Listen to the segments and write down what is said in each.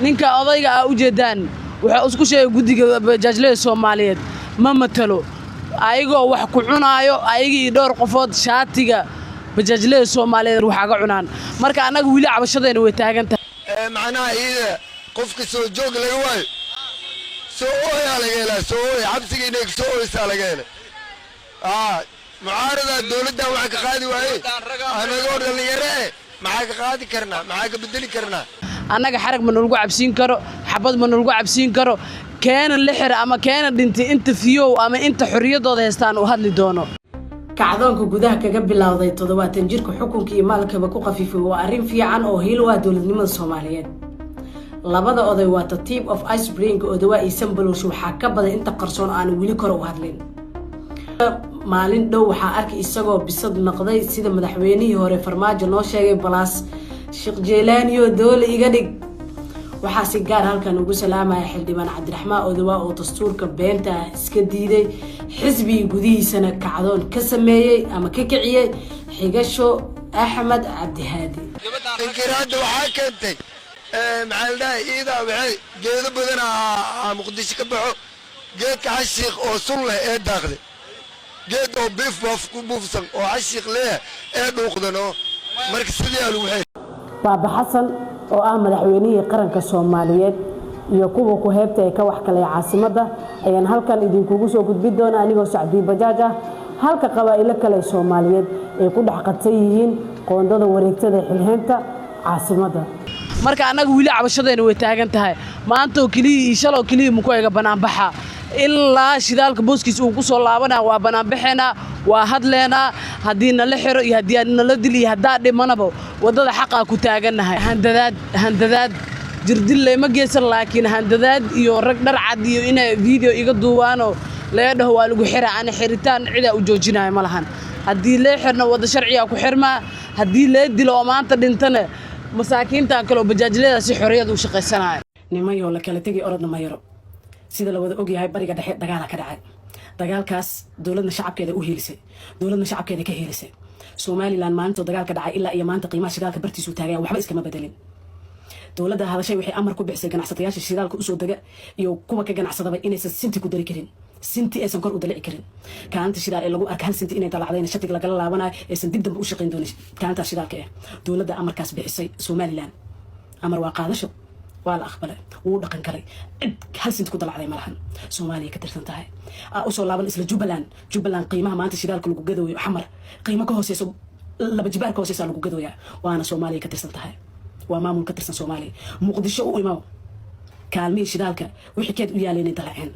Ninka odayga aa ujeedaan wuxuu isku sheegay guddiga bajaajlada Soomaaliyeed ma matalo, ayagoo wax ku cunaayo ayagii dhowr qofood shaatiga bajaajlada Soomaaliyeed waxaa ka cunaan. Marka annaga weli cabashadeena way taagan tahay. Macnaha iyada qofka soo joog laga waayo, soo ooyaa laga helaa, soo ooy xabsiga inay soo oysaa laga helay. Mucaaradaa dowladdan waxa ka qaadi waaye, anagoo dhallinyaro eh maxaa ka qaadi karnaa? Maxaa ka bedeli karnaa? Annaga xarag ma nalagu cabsiin karo, xabad ma nalagu cabsiin karo. Keena la xira ama keena dhintay inta fiyow ama inta xorriyaddooda haystaan uu hadli doono. Kacdoonka gudaha kaga bilowday 70 jirka xukunka iyo maalkaba ku khafiifay waa arrin fiican oo hiil u ah dowladnimada Soomaaliyeed. Labada oday waa the tip of iceberg. Odawaa iyo Sanbalooshe waxaa ka badan inta qarsoon aanu weli kor u hadlin. Maalin dhow waxaa arkay isagoo bisad noqday, sida madaxweynihii hore Farmaajo noo sheegay, balaas Sheekh Jeelaaniyo doole iga dhig. Waxaa si gaar halkan ugu salaamaya xildhibaan Cabdiraxmaan Odawaa oo dastuurka beenta ah iska diiday, xisbigii gudihiisana kacdoon ka sameeyey ama ka kiciyey. Xigasho Axmed Cabdihaadi. Inkiraadda waxaa keentay, maxaa la dhahay, iidaa waxay geedo badan aa Muqdisho ka baxo. Geedka xashiiq oo sun leh ee daaqday, geed oo biif baaf ku buufsan oo xashiiq leeyahay ee dhuuqdan oo marka sidii aa lagu xeey. Baaba Xasan oo ah madaxweynihii qaranka Soomaaliyeed iyo kuwa ku heebta ee ka waxkalay caasimadda ayaan halkan idinkugu soo gudbin doona anigoo Sacdii Bajaaj ah, halka qabaa'ilo kale Soomaaliyeed ay ku dhex qadsan yihiin qoondada wareegtada xilheynta caasimadda. Marka annaga weli cabashadeena way taagan tahay. Maanta oo keliya iyo shaloo keliya muku ega banaanbaxa, ilaa shidaalka booskiisa uu ku soo laabanaya waa banaanbaxeenaa, waa hadleenaa. Haddii nala xiro iyo haddii nala dil iyo haddaa dhimanaba, waddada xaqaa ku taagannahay. Handadaad, handadaad, jirdil lama geysan, laakiin handadaad iyo rag dhar cad iyo inay video iga duubaanoo laga dhaho waa lagu xira. Ana xiritaan cidaa u joojinayo ma lahan. Haddii lee xirno, wadda sharcigaa ku xirmaa. Haddii lee dilo oo maanta dhintana, masaakiintan kale oo bajaajlada si xorriyad u shaqaysanaya. Nimayoo la kala tegay orodna ma yaro. Sida la wada ogyahay, Bariga Dhexe dagaala ka dhacay. Dagaalkaas dowladna shacabkeeda u hiilisay, dowladna shacabkeeda ka hiilisay. Somaliland maalintoo dagaalka dhacay ilaa iyo maanta qiimaha shidaalka bartiisuu taagaya, waxba iskama bedelin. Dowladda hadashay waxay amar ku bixisay ganacsatayaasha shidaalka usoo dega iyo kuwa ka ganacsadaba inaysan sinti ku dari karin, sinti aysan kor u dalici karin. Kaalinta shidaal ee lagu arka hal sinti inay dalacdayna, shatiga lagala laabanayo, aysan dib dambe u shaqayn doonin kaalintaas shidaalka ah. Dowladda amarkaas bixisay Somaliland, amar waa qaadasho, waa la aqbalay, wuu dhaqan galay. Cid hal sinti ku dalacday malahan. Soomaaliya ka tirsan tahay. Usoo laaban isla Jubbaland. Jubbaland qiimaha maanta shidaalka lagu gadooyo Xamar qiimo ka hooseyso, laba jibaar ka hooseysa lagu gadooyaa, waana Soomaaliya ka tirsan tahay, waa maamul ka tirsan Soomaaliya. Muqdisho u imaw, kaalmihii shidaalka wixii keed u yaalayna dalaceen.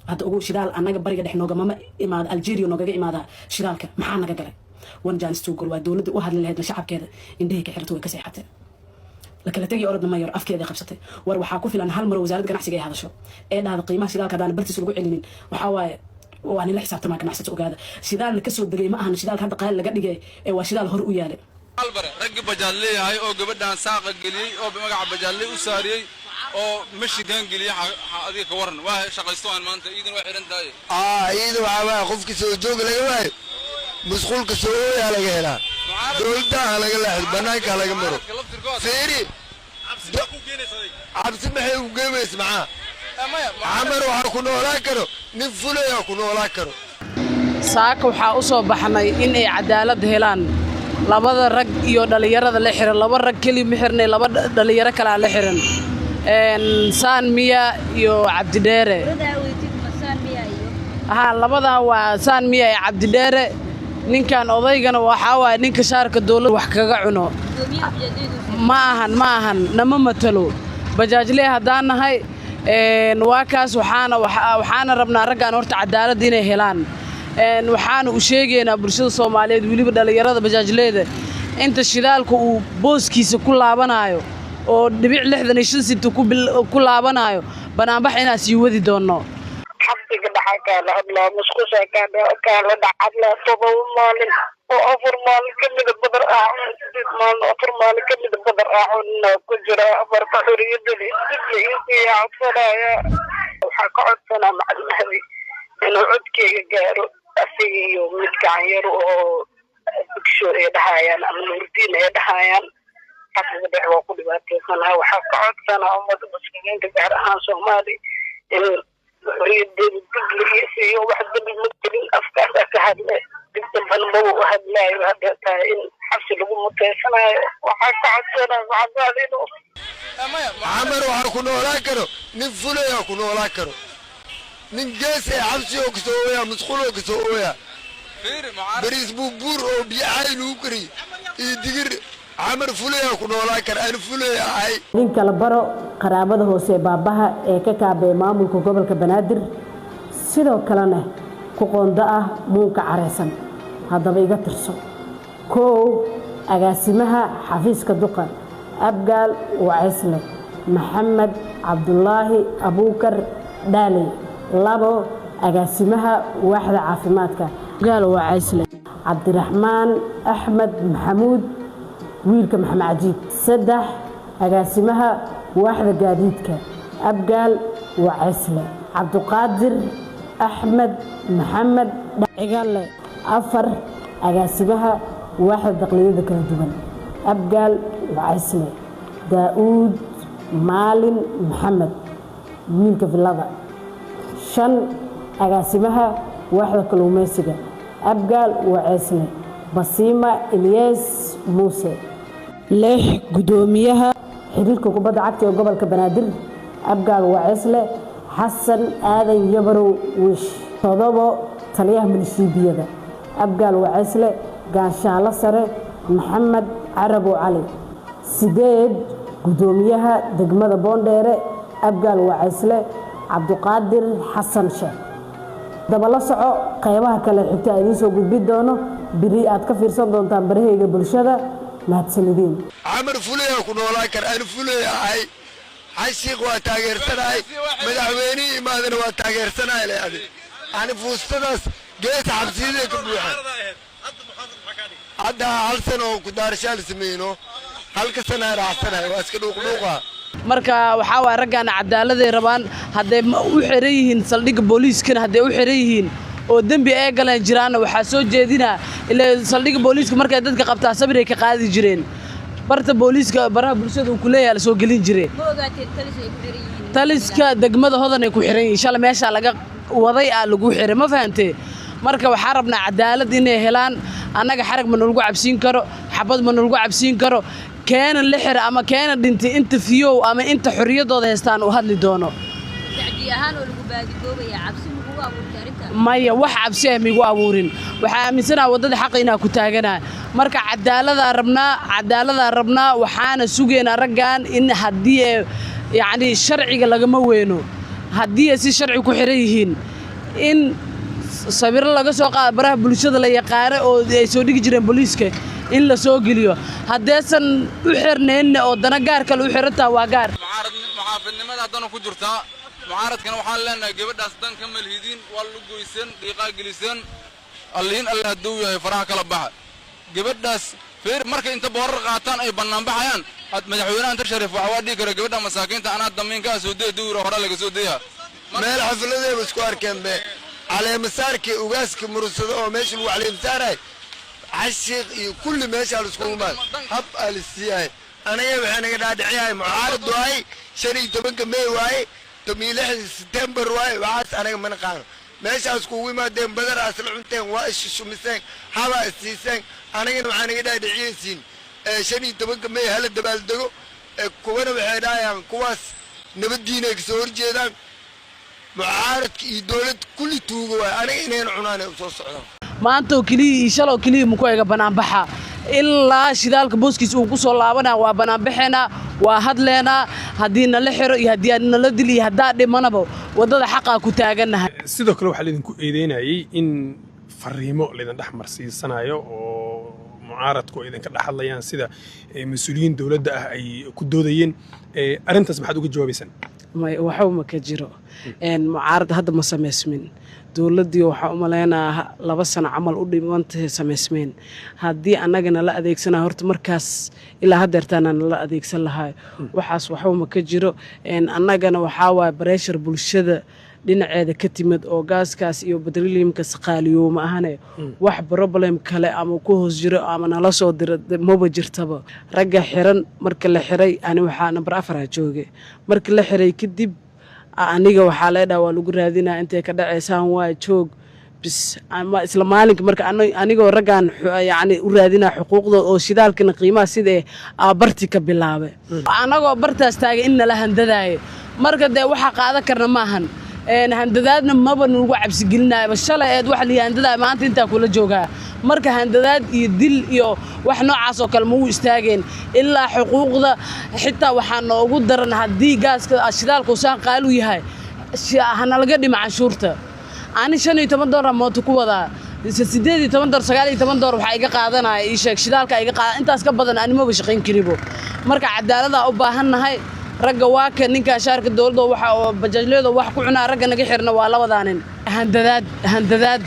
Hadda ugu shidaal annaga Bariga Dhex noogamama imaada, Algeria noogaga imaada shidaalka. Maxaa naga galay? One chance two goal waa dowladda u hadli lahayd shacabkeeda indhahii ka xirto, way ka seexatay. La kala tegay orodna mayor afkeeda qabsatay. War waxaa ku filan hal mar wasaaradda ganacsiga ay hadasho ee dhahda qiimaha shidaalka haddaan bartiis lagu celinin, waxaa waaye waa nila xisaabtamaa. Ganacsato ogaada, shidaalna kasoo degay ma ahan shidaalka hadda qaali laga dhigay ee waa shidaal hore u yaalay. Albare raggii bajaad leeyahay oo gabadhan saaqa geliyey oo magaca bajaadley u saariyey oo mashigan geliyey, adiga ka waran? Waa shaqaysto aan maanta iidan waa xidhan tahay. Iyada waxaa waaya qofka soo joog laga waayo, musqulka soo ooyaa laga helaa. Dowladda ha laga leexdo, banaanka ha laga maro. Fiiri, cabsi maxay u geemaysa? Maxaa Xamar waxaa ku noolaan karo nin fulaya ku noolaan karo. Saaka waxaa u soo baxnay in ay cadaalad helaan labada rag iyo dhallinyarada la xiran. Laba rag keliya ma xirnay, laba dhallinyaro kalaa la xiran, Saan Miya iyo Cabdidheere. Haa, labadaa waa Saan Miya iyo Cabdidheere. Ninkan odaygana waxaa waaye ninka shaarka dowladda wax kaga cuno. Ma ahan, ma ahan, nama matalo. Bajaajlee haddaan nahay waa kaas. Waxaana rabnaa raggaan horta cadaalad inay helaan. Waxaana u sheegaynaa bulshada Soomaaliyeed, weliba dhallinyarada bajaajleeda, inta shidaalka uu booskiisa ku laabanayo oo 0.65 sinti ku laabanayo, banaanbax inaan sii wadi doonno. Xabsiga dhaxa kaala hadlaa, musqusha kaala dhacadlaa. 7 maalin oo 4 maalin kamida badar aacun, 8 maalin oo 4 maalin kamida badar aacunna ku jira. Afarta xoriyadada dib la iisiiya codsanaya. Waxaa ka codsanaa Macalin Mahdi inuu codkeyga gaaro, asiga iyo mid gacanyaro oo Bugsho ay dhahayaan ama Nuurdiin ay dhahayaan. Xabsiga dhex waa ku dhibaataysanahay. Waxaa ka codsanaa ummadda Muslimiinta, gaar ahaan Soomaali, in xorriyadeeda dib la ii siiyo. Wax dembi ma gelin, afkaasa ka hadle, dib dambana maba u hadlaayo. Hadda tahay in xabsi lagu mutaysanaayo. Waxaa ka codsanaa maxamed inuu Camar waxaa ku noolaan karo nin fulaya, ku noolaan karo nin gees ee xabsi oo kasoo ooya, musqul oo kasoo ooya, bariis buubuur oo biyo caadi lagu kariy iyo digir. Camar fulaya ku noolaan kara, aan fulaya ahay. Nin kala baro qaraabada hoose ee Baabaha ee ka kaabeeya maamulka gobolka Banaadir, sidoo kalena ku qondo ah muunka careysan. Haddaba iga tirso: 1, agaasimaha xafiiska duqa, Abgaal Waceysle Maxamed Cabdulaahi Abuukar Dhaaley. 2, agaasimaha waaxda caafimaadka, Abgaal Waceysle Cabdiraxmaan Axmed Maxamuud, wiilka Maxamed Cajiib. 3, agaasimaha waaxda gaadiidka, Abgaal Waceysle Cabduqaadir Axmed Maxamed Cigalle. 4, agaasimaha waaxda daqliyada kala duwan, Abgaal Waceysle Daa'uud Maalin Maxamed, wiilka Villada. 5, agaasimaha waaxda kalluumeysiga, Abgaal Waceysle Basiima Ilyas Muuse. 6, guddoomiyaha xiriirka kubadda cagta ee gobolka Banaadir, Abgaal Waceysle Xasan Aadan Yabarow Wish. 7, taliyaha milishiibiyada, Abgaal Waceysle Gaashaalo Sare Maxamed Carabow Cali. 8, guddoomiyaha degmada Boondheere, Abgaal Waceysle Cabduqaadir Xasan Sheekh. Daba la soco qeybaha kale xigta a idiin soo gudbin doono biri, aad ka fiirsan doontaan barahayga bulshada. Mahadsanideen. Camar fulaya ku noolaan kara, aan fulaya ahay. Xashiiq waa taageersanahay, madaxweynihii imaadana waa taageersanahay. Le adi ani fuustadaas geesa xabsiyada ka buuxa. Hadda hal sano oo ku daarashaa la sameyno, halka sanaa raacsanahay, waa iska dhuuqdhuuqa. Marka waxaa waaya raggaana cadaaladay rabaan. Hadday u xiran yihiin saldhigga booliiskana, hadday u xiran yihiin oo dembi ay galeen jiraanna, waxaa soo jeedinaa ilaa saldhigga booliiska markay dadka qabtaa sabiray ka qaadi jireen. Barta booliiska, baraha bulshada uu ku leeyahay la soo gelin jire. Ma ogaateen talis ay ku xiran yihiin? Taliska degmada Hodan ay ku xiran yihiin. Shalay meeshaa laga waday aa lagu xiray, ma fahantee? Marka waxaa rabnaa cadaalad inay helaan. Annaga xarag ma nalagu cabsiin karo, xabad ma nalagu cabsiin karo. Keena la xira ama keena dhintay, inta fiyow ama inta xorriyaddooda haystaan uu hadli doono. Tacdiye ahaan oo lagu baadigoobaya, cabsi makugu abuurtay arrintan? Maya, wax cabsi ah miigu abuurin. Waxaa aaminsanaha waddada xaqa inaa ku taaganaha. Marka cadaaladaa rabnaa, cadaaladaa rabnaa. Waxaana sugaynaa raggan in haddii ay yacni sharciga lagama weyno, haddii ay si sharci ku xiran yihiin, in sawiro laga soo qaado baraha bulshada la yaqaano oo ay soo dhigi jireen booliiska in la soo geliyo. Haddaysan u xirnaynna oo dana gaar kale u xirantaha, waa gaar. Mucaarad muxaafidnimada haddana ku jirtaa. Mucaaradkana waxaan leenahay, gabadhaas dan ka malhidin, waa lu goyseen, dhiiqaa geliseen. Alliin alle hadduu yahay, faraha kala baxa gabadhaas. Feer markay inta boorar qaataan ay bannaan baxayaan, had madaxweynaha inta shariif waxa waa dhihi kara gabadha masaakiinta anaa damiinkaa soo daya dawira hore laga soo daya. Meel xafladeeba isku arkeen be, caleemasaarkii ugaaska Murugsado oo meesha lagu caleemasaaray, Xashiiq iyo kulli meeshaa la iskugu imaad, hab aa la siiyahay. Anaga waxay naga dhaadhiciyahay mucaarad waaye, 15-ka May waaye, 16-da September waaye. Waxaas anaga ma naqaano. Meeshaas kugu imaadeen, badar isla cunteen, waa ishushumiseen, habaa issiiseen. Anagana waxaa naga dhaadhiciyeysiin 15-ka May hala dabaaldego. Kuwana waxay dhahayaan kuwaas nabaddiinay kasoo horjeedaan. Mucaaradka iyo dowlad kulli tuuga waay, aniga inayna cunaan ay usoo socdaan. Maanta oo keliya iyo shaloo keliya maku ega banaanbaxa. Ilaa shidaalka booskiisa uu ku soo laabanaa waa banaanbaxeenaa, waa hadleenaa. Haddii nala xiro iyo haddii nala dil iyo haddaa dhimanaba, waddada xaqaa ku taagannahay. Sidoo kale waxaa laydinku eedeynayay in fariimo laydin dhex marsiisanayo oo mucaaradku ay idinka dhex hadlayaan, sida mas-uuliyiin dowladda ah ay ku doodayeen. Arrintaas maxaad uga jawaabaysaan? May, waxba ma ka jiro. Mucaarad hadda ma samaysmin. Dowladdii waxaa u maleynayaa 2 sano camal u dhimantahay samaysmeen. Haddii annaga nala adeegsanaa, horta markaas ilaa haddeertaana nala adeegsan lahaa. Waxaas waxba ma ka jiro. Annagana waxaa waaye pressure bulshada. Dhinaceeda ka timid oo gaaskaas iyo petroleumkaas qaaliyo ma ahane, wax problem kale ama ku hoos jiro ama nala soo diro maba jirtaba. Ragga xiran marka la xiray, ani waxaa nambar 4 jooge. Marka la xiray kadib, aniga waxaa lee dhaha waa lagu raadinaa, intay ka dhaceysaan waa joog bis ama isla maalinka. Marka anigoo raggan yacni u raadinaa xuquuqdooda oo shidaalkana qiimaha sida aa barti ka bilaabay, anagoo bartaas taagay in nala handadaayo. Marka dee waxaa qaadan karna maahan. Handadaadna maba nagu cabsigelinayaba. Shalay eed waxa lihi handadaaya, maanta intaa kula joogaa. Marka handadaad iyo dil iyo wax noocaas oo kale ma u istaageen ilaa xuquuqda. Xitaa waxaa noogu daran, haddii gaaska shidaalka usaan qaali u yahay, hanalaga dhima canshuurta. Ani 15 doolar mooto ku wadaa, 18 doolar, 19 doolar waxaa iga qaadanaya, ii sheeg, shidaalka iga qaada. Intaas ka badan ani maba shaqayn karibo. Marka cadaaladaa u baahan nahay. Ragga waa ka ninkaa shaarka dowladda waxa oo bajaajleeda wax ku cunaa. Ragga naga xirna waa labadaa nin. Handadaad, handadaad,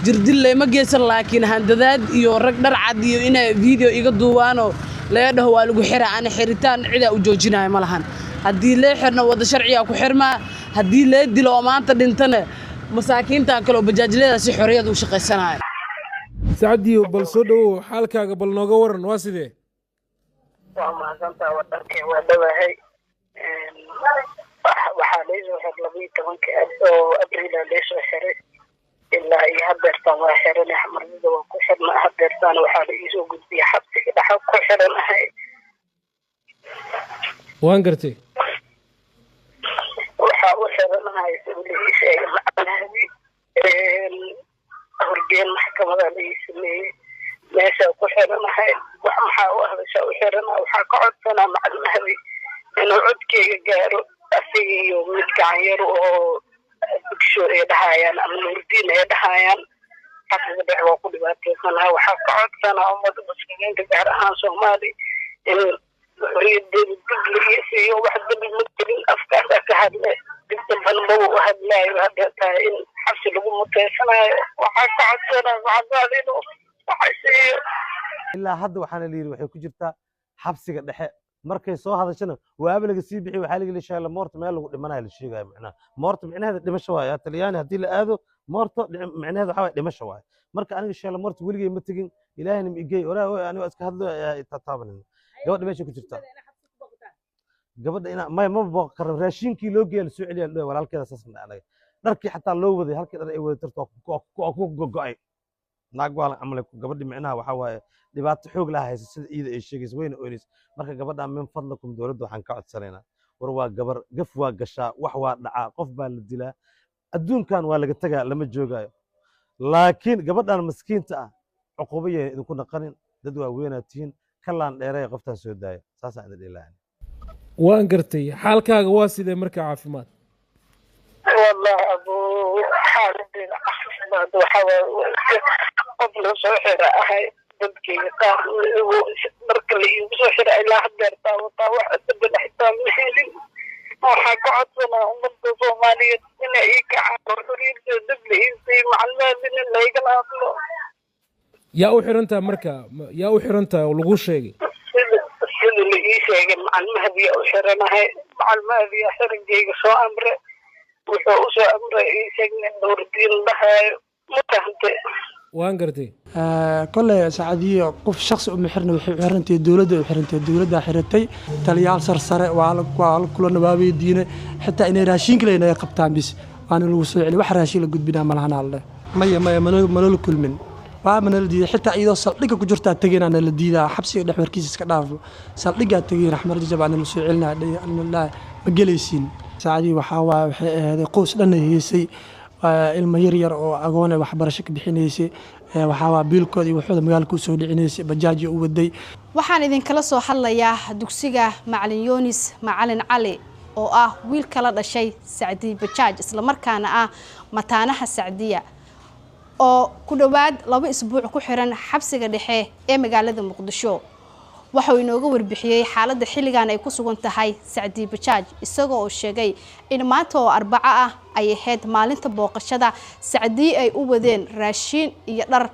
jirdil lema geysan, laakiin handadaad iyo rag dhar cad iyo inay video iga duubaanoo laga dhaho waa lagu xiraa. Ani xiritaan cidaa u joojinayo ma lahan. Haddii lee xirna, wada sharcigaa ku xirmaa. Haddii lee dilo oo maanta dhintana, masaakiintan kale oo bajaajleeda si xorriyad u shaqaysanaya. Sacdiyo, bal soo dhowow, xaalkaaga bal nooga waran, waa sidee? Waa mahadsantaa, wadarkay, waa dhawahay. Waxaa laysoo xiray 12-ka oo Abriila laysoo xiray, ilaa iyo hadeertaan waa xiranay. Xamardada waa ku xirna hadeertaan. Waxaa la iisoo gudbiyay xabsiga dhexa ku xiran ahay. Waan gartay. Waxaa u xiranahay sida la ii sheegay macalahadi horgeen maxkamada la ii sameeyey, meeshaa ku xiranahay. Wax maxaa u hadashaa u xirana? Waxaa ka codsanaa macalmahdi inuu codkeyga gaaro, asiga iyo mid gacanyaro oo Bugsho ay dhahayaan ama Nuurdiin ay dhahayaan. Xabsiga dhex waa ku dhibaataysanahay. Waxaa ka codsanaa ummadda Muslimiinta, gaar ahaan Soomaali, in xorriyadeeda dib la ii siiyo. Wax dembi ma gelin, afkaasaa ka hadle, dib dambana maba u hadlaayo. Hadda tahay in xabsi lagu mutaysanaayo. Waxaa ka codsanaa macalmahdi inuu waxa siiyo. Ilaa hadda waxaana la yidhi waxay ku jirtaa xabsiga dhexe. Markay soo hadashana waaba laga sii bixiy. Waxaa laga sheegay morto meel lagu dhimanayo la sheegayo. Macnaha morto micnaheeda dhimasho waaye. Talyaani haddii la aado, morto micnaheeda waxaa waaye dhimasho waaye. Marka aniga sheela morto weligay ma tegin, Ilaahayna ma igey. Walaa aniga iska hadlo tataabanin. Gabadha meesha ku jirta, gabadha ina maya maba booqan karno. Raashinkii loo geeya lasoo celiya la walaalkeeda saas ma anaga. Dharkii xataa loo waday, halkii dhar ay waday tarta waa ku gogo'ay. Naag waalan camal gabadhi. Micnaha waxaa waaye dhibaato xoog laha haysa, sida iida ay sheegaysa, wayna oynaysa. Marka gabadha, min fadlakum, dowladda waxaan ka codsanaynaa, war waa gabar, gaf waa gashaa, wax waa dhacaa, qof baa la dilaa, adduunkan waa laga tegaa, lama joogaayo. Laakiin gabadhan maskiinta ah cuqubo yayna idinku naqanin. Dad waaweynaa tihiin, ka laan dheeraya qoftaan soo daaya. Saasaan idin dhihi lahaa. Waan gartay. Xaalkaaga waa sidee marka caafimaad? Wallahi abu, xaaladeeda caafimaad waxaa waaye qof la soo xira ahay. Dadkayga qaar marka la iigu soo xira ilaa hadeer taawataa wax dambena xitaa ma helin. Waxaa ka codsanaa ummadda Soomaaliyeed inay ii kacaan oo xorriyadda dib la ii siiyo, macalmaadina laygala hadlo. Yaa u xiran tahay marka? Yaa u xiran tahay oo lagu sheegay? Sida la ii sheegay, macalmahadiyaa u xiranahay. Macalmahadiyaa xirigayga soo amre. Wuxuu u soo amray, ii sheeg, nin Nuurdiin dhahaayo. Ma fahantay? Waan gartay. Kolley Sacadiyo qof shaksi uma xirna, waxay u xirantay dowladda, u xirantay dowladda xiratay. Taliyaal sarsare waa la kulana, waa weydiinay xitaa inay raashinka leyn ay qabtaan bis waana lagu soo celi. Wax raashin la gudbinaa malahan alle. Maya, maya, manala kulmin, waa manala diiday. Xitaa iyadoo saldhigga ku jirtaa tegeen la diidaa. Xabsiga dhex warkiisa iska dhaafo, saldhiggaa tegeen, Axmar Jajab aa nala soo celinaa, ma gelaysiin. Saacadii waxaa waaye waxay ahayd qoys dhan ay heysay, ilmo yar yar oo agoon waxbarasho ka bixinaysay. Waxaa waa biilkooda iyo waxooda magaalka usoo dhicinaysay, bajaaji u waday. Waxaan idinkala soo hadlayaa dugsiga Macalin Yunis Macalin Cali, oo ah wiil kala dhashay Sacdiy Bajaaj, islamarkaana ah mataanaha Sacdiya, oo ku dhowaad 2 isbuuc ku xiran xabsiga dhexe ee magaalada Muqdisho. Waxauu inooga warbixiyey xaaladda xilligan ay ku sugan tahay Sacdiy Bajaaj, isagoo oo sheegay in maanta oo Arbaco ah ay ahayd maalinta booqashada Sacdiy ay u wadeen raashiin iyo dhar,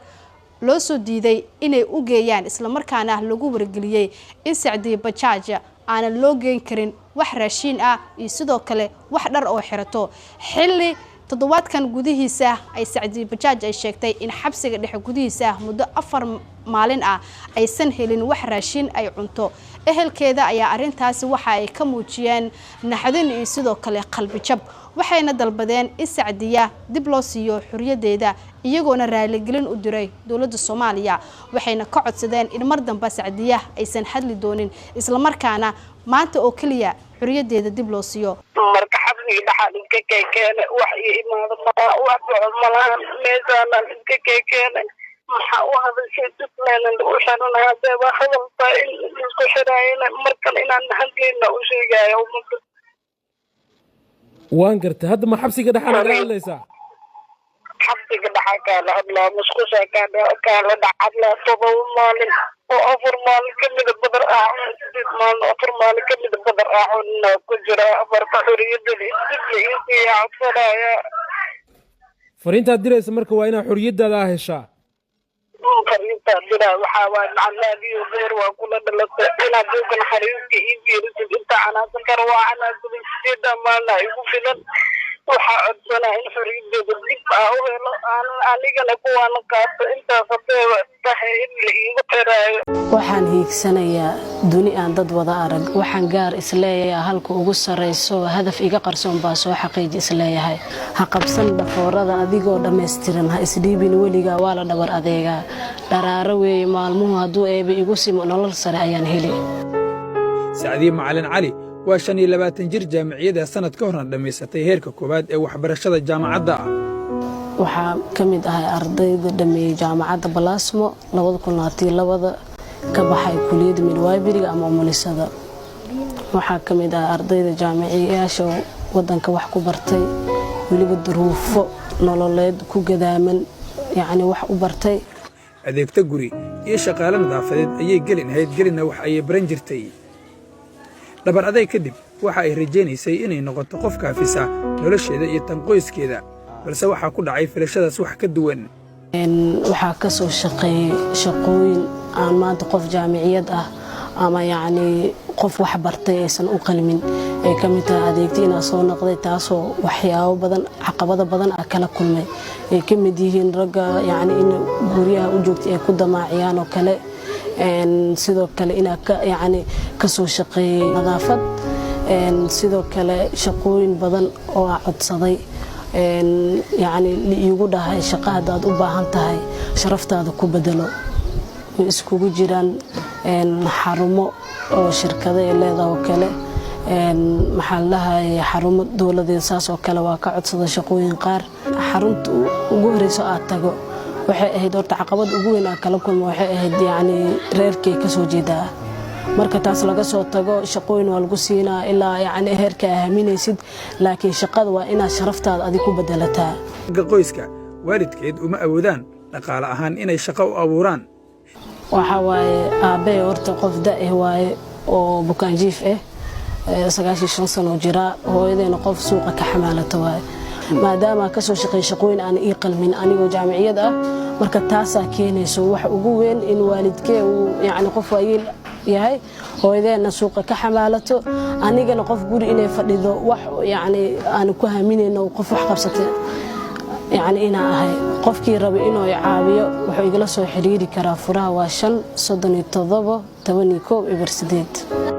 loo soo diiday inay u geeyaan, islamarkaana lagu wargeliyey in Sacdiy Bajaaj aanan loo geyn karin wax raashiin ah iyo sidoo kale wax dhar oo xirato xilli. Toddobaadkan gudihiisa ay Sacdiye Bajaaj ay sheegtay in xabsiga dhexe gudihiisa muddo 4 maalin ah aysan helin wax raashin ay cunto. Ehelkeeda ayaa arrintaasi waxa ay ka muujiyeen naxdin iyo sidoo kale qalbijab, waxayna dalbadeen in Sacdiya dib loo siiyo xorriyadeeda, iyagoona raaligelin u diray dowladda Soomaaliya. Waxayna ka codsadeen in mar dambe Sacdiya aysan hadli doonin, islamarkaana maanta oo keliya xorriyadeeda dib loo siiyo. Marka xabsiga dhaxaan iska keekeenay, wax ii imaado malaha, wax socod malahan, meeshaanaan iska keekeenay. Maxaa u hadashay? Puntland lagu xiranaya hadeeba hadaltaa in laisku xiraayana markale inaan hadlayna u sheegaya ummadda. Waan gartay. Hadda ma xabsiga dhexaan naga hadlaysaa? Xabsiga dhaxaa kaala hadlaa, musqushaa kaala dhacadlaa. 7 maalin oo 4 maalin kamida badar ah, 8 maalin oo 4 maalin kamida badar ah cunina ku jira. Marka xoriyadda dib la iisiiya codsanaya. Fariintaad diraysa marka waa inaa xorriyaddaada aa heshaa. Fariintaa diraa waxaa waay macalaadiyo beer waa kula dhalatay inaad buugga naxariiska ii fiirisid. Inta canaasan karo waa canaansaday, 8 maalina igu filan. Waxaa codsanaa in xorriyadeeda dib aa u helo, aanan anigana kuwaana qaato intaas hadeeba tahay in la iigu xiraayo. Waxaan hiigsanayaa duni aan dad wada arag. Waxaan gaar isleeyahay halka ugu sarrayso. Hadaf iga qarsoon baa soo xaqiiji isleeyahay. Ha qabsan dhafoorada adigoo dhammaystiran. Ha isdhiibin weligaa, waa la dhabar adeegaa. Dharaaro weeye maalmuhu. Hadduu Eebe igu simo, nolol sare ayaan heli. Sacdiye Macalin Cali waa 25 jir jaamiciyada, sannad ka horna dhammaysatay heerka koowaad ee waxbarashada jaamacadda ah. Waxaa ka mid ahay ardayda dhameeyey jaamacadda Balaasmo 2022-da, ka baxay kuliyadda midwifery-ga ama umulisada. Waxaa ka mid ah ardayda jaamiciyaasha wadanka wax ku bartay, weliba duruufo nololeed ku gadaaman, yacni wax u bartay. Adeegto guri iyo shaqaale nadaafadeed ayay gelin ahayd, gelinna wax ayay baran jirtay. Dhabar adayg kadib waxa ay rajaynaysay inay noqoto qof kaafisa nolosheeda iyo tan qoyskeeda, balse waxaa ku dhacay filashadaas wax ka duwan. Waxaa ka soo shaqeeyey shaqooyin aan maanta qof jaamiciyad ah ama yacni qof wax bartay aysan u qalmin, ay ka mid tahay adeegta inaa soo noqday, taasoo waxyaabo badan, caqabado badan ah kala kulmay, ay ka mid yihiin ragga yacni in guryaha u joogtay ay ku damaaciyaan oo kale. Sidoo kale inaa ka yacni kasoo shaqeeyey nadaafad. Sidoo kale shaqooyin badan oo aa codsaday, yacni la iigu dhahay shaqo haddaad u baahan tahay sharaftaada ku bedelo. Way iskugu jiraan xarumo oo shirkado ay leedahay oo kale, maxaa la dhahayay, xarumo dowladeed, saas oo kale waa ka codsada shaqooyin qaar. Xarunta ugu horeyso aad tago waxay ahayd, horta caqabad ugu weyn aan kala kulmo waxay ahayd yacni reerkay kasoo jeedaa. Marka taas laga soo tago, shaqooyin waa lagu siinaa ilaa yacni heerka aaminaysid, laakiin shaqada waa inaad sharaftaada adig ku bedelataa. Ragga qoyska waalidkeed uma awoodaan dhaqaale ahaan inay shaqo u abuuraan. Waxaa waaye aabbee horta qof da' waaye oo bukaanjiif ah, 95 sano jiraa. Hooyadeena qof suuqa ka xamaalata waaye. Maadaama kasoo shaqeey shaqooyin aan ii qalmin anigoo jaamiciyad ah, marka taasaa keenayso wax ugu weyn in waalidkee uu yacni qof waayeel yahay, hooyadeena suuqa ka xamaalato, anigana qof guri inay fadhido wax yacni aan ku haminayno qof wax qabsata yacni inaa ahay. Qofkii raba inuu i caawiyo wuxuu igala soo xiriiri karaa. Furaha waa 5 37 11 08.